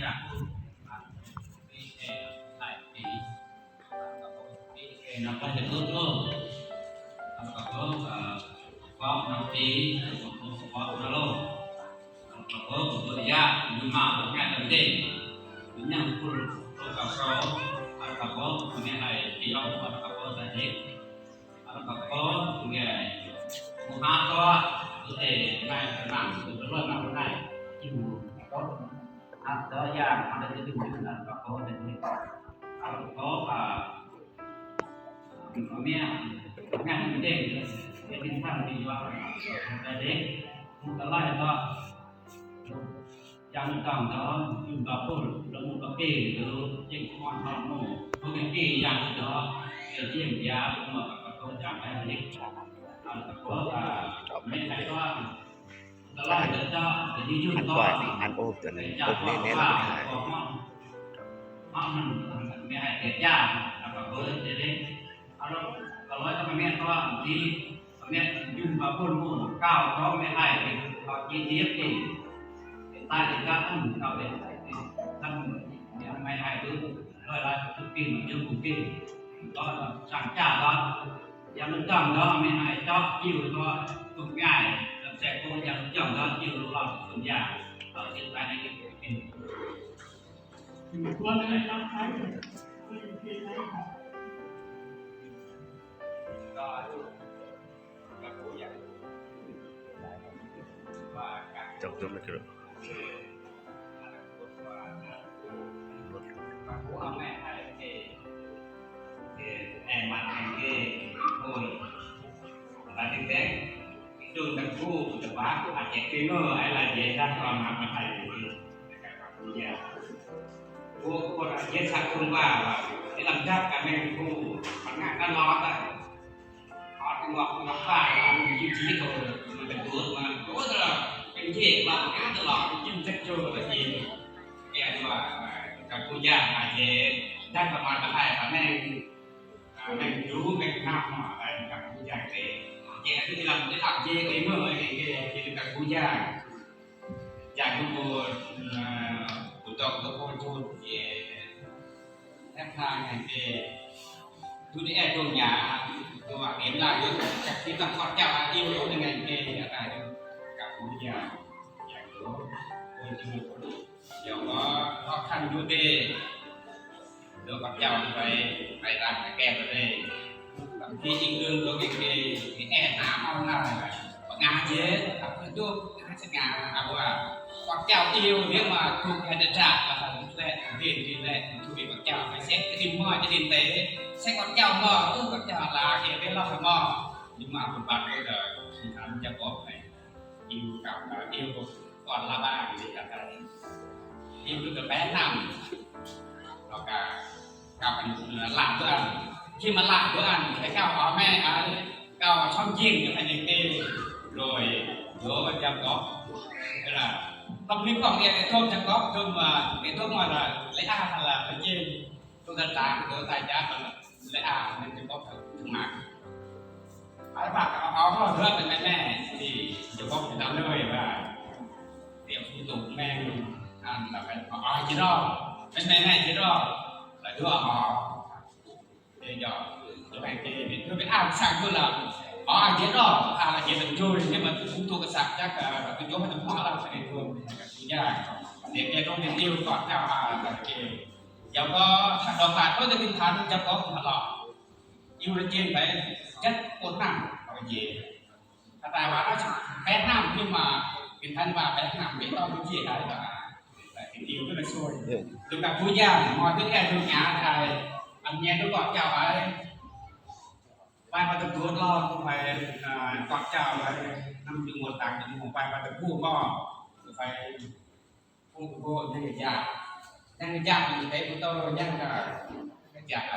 ຈາກຜູ້ທີ່ໄດ້ຫຼາຍປີ ນຳໄປເຮັດບຸນໂລກ ແລ້ວກໍເພິ່ນກໍຟ້ອງນຳປີ ແລ້ວກໍຟ້ອງນຳໂລກ ແລ້ວກໍເພິ່ນກໍບໍ່ໄດ້ຢາກຢູ່ມາແມ່ນເດ້ ເປັນຫຍັງຜູ້ໂລກກໍເຂົາ ແລ້ວກໍເພິ່ນກໍແມ່ນໃຫ້ທີ່ອອກ ແລ້ວກໍເພິ່ນໄດ້ເຮັດ Alakapo, nge, muhato, te, nai, nang, tu, tu, nang, nai, ibu, to, atau ya, ada jadi mungkin alakapo, jadi alakapo, ah, mia, mia, mungkin, jadi kan di luar, jadi, mungkin lah itu. ຢ່າງໜຶ່ງກໍ ຢູ່ກັບຄົນລະໝູ່ກະເປ ຫຼື ເຈັບຄອນທອດໝູ່ ບໍ່ແມ່ນເປຢ່າງດຽວ ແຕ່ຈຽມຢາ ເມື່ອກັບໂຕຢ່າງໃດນີ້ ອັນກໍ ແມ່ນໃຫ້ວ່າ ອັນ ອັນ ອັນ ອັນ ໂອ້ ຕົວນັ້ນ ຕົວນີ້ແນ່ນອນ ເຮົາມັນ ແມ່ນໃຫ້ເສບຢາ ແລ້ວກໍເບີດເດ້ ເອົາລະ ກໍຮ້ອຍກໍແມ່ນ ເພາະວ່າທີ່ ແມ່ນ ຢືນວ່າຄົນໝູ່ກ້າວຕ້ອງແມ່ນໃຫ້ເປັນເຂົາຈີນເຮັດເອງ ເປັນຕາຍເປັນກັບອັນເຂົາເປັນ ທັງແມ່ນໃຫ້ ຄື ຮ້ອຍລະ ຄື ປີ ມັນເປັນ ປີ ກໍສ້າງຈາກວ່າ ຢ່າງນັ້ນຕ້ອງເນາະ ແມ່ນໃຫ້ເຈາະ ຢູ່ ກໍທຸກງ່າຍ ແຊກໂກ ຢ່າງ ເຈາະ ເນາະ ຢູ່ ລອດ ສົນຢາ ເອົາ ເຮັດໄປໃນ ເປັນ Ủa, cô đã giết sạch không qua là cái làm chắc cả mình cô, mà ngại nó lo ta. Họ thì ngọt nó phai, họ mình chịu trí thôi, mà cái tuột mà, ủa, là cái gì mà ngã từ lò, cái chim chắc chưa là gì. Cái anh mà, mà, cái cô già mà về, chắc là mà cái hai thằng này, à, mình chú, mình năm mà, cái thằng cô già về. Cái, cái làm, cái làm gì, cái mơ, cái, cái, cái, cái cô già. ຢາກຮູ້ ເອີ ບຸນຕອກຕົວໂພນທູນເອ ແທບທາງແຫ່ງເອ ດູແອໂດຍາ ຕົວເອັມລາຍົນ ຈັກຊິຕ້ອງຂອບເຈົ້າອາອີໂອ ຍັງໄງເອ ອາຕາຍກັບບຸນຍາ ຢາກຮູ້ໂພນຊູນ ດຽວກໍຮອບຄັນຢູ່ເດ. ໂດຍພະເຈົ້າໄປ ໄປຮັບແກ້ມາເລີຍ. ບາງທີອີກເລື່ອງໂລກເອງເອ ແອນາມາລາຍ ບັກງາເຈ ຮັບເພິ່ນຢູ່ ງາສະຫງ່າ ເອົາວ່າ ພະເຈົ້າອີວ ຮຽກວ່າ ທຸກແຜ່ນດິນຊາດ ແລ້ວກໍທຸກແຜ່ນດິນນີ້ແຫຼະ ທຸກພະເຈົ້າ ໄປເຊັກກະດິນໝໍ້ ຈະດິນເຕ ເຊັກພະເຈົ້າໝໍ້ ເອີ ພະເຈົ້າລາ ເອເວລລອກໝໍ້ ຢູ່ມາບຸນບັດເດີ ທີ່ທ່ານຈະບອກໃຫ້. ອີວກັບ ເອີ ອີວກ່ອນລະບາງນີ້ກໍໄດ້ ອີວກໍແປນຳ ແລ້ວກໍກັບອັນລາບເດີ ທີ່ມາລາບເດີ ໄອ້ເຈົ້າເອົາແມ່ ເອົາ ເຈົ້າຊ່ອງຍິງ ໃຫ້ເອ ໂດຍ ໂດຍຈຳກອກ ເວລາຕ້ອງມີຂອງເອ ໄດ້ໂທດຈຳກອກ ໂດຍວ່າ ໄດ້ໂທດວ່າ ລະອາ ລະເຈນ ໂຕຕາ ໂຕຕາຈາ ລະອາ ແມ່ນຈຳກອກ ມາ ອາລະບາດເອົາ ເອົາເຮືອນໄປແມ່ໆ ທີ່ຈະບອກນຳເລີຍວ່າ ຕຽມຜູ້ຕົກແມ່ງ ອັນລະໄປເອົາໃຫ້ຈິດອກ ແມ່ນແມ່ໃຫ້ຈິດອກ ລະດ້ວຍເອົາ ເດຍອກ ໂຕແມ່ງເດ ເປັນ ເປັນ ເປັນ ອ່ານສ້າງເພິ່ນລະ ເອົາໃຫ້ຈິດອອກ ອ່ານລະເຮັດໃຫ້ໂຈຍ ເຮັດມາທຸກທຸກກະສັກຈັກ ເອີ ໂຈຍໃຫ້ທັງໝົດລະ ໃຫ້ໂຈຍ ຍາກ ເດັກແກ່ຕ້ອງເປັນຕິວກ່ອນ ເຈົ້າ ອ່ານລະເກ Dầu có thằng đồng bạc có cái tinh thần dầu có cũng thật lo. Yêu là trên phải rất ổn nặng, phải về. Thật ra mà nó bé năm nhưng mà tinh thần và bé năm biết con cũng chia cái là tình yêu rất là xuôi. Đừng gặp vui gian, mọi thứ em đừng ngã thầy. Anh nghe tôi gọi chào ấy. Vai mà tôi tuột lo, cũng phải, à, gọi chào ấy. Năm đừng một tặng, đừng một vai mà tôi buông lo. Phải ຜູ້ໂກນຍັງຢາກ ຍັງຢາກຢູ່ໃນຜູ້ໂຕ ຍັງກໍຢາກໄປ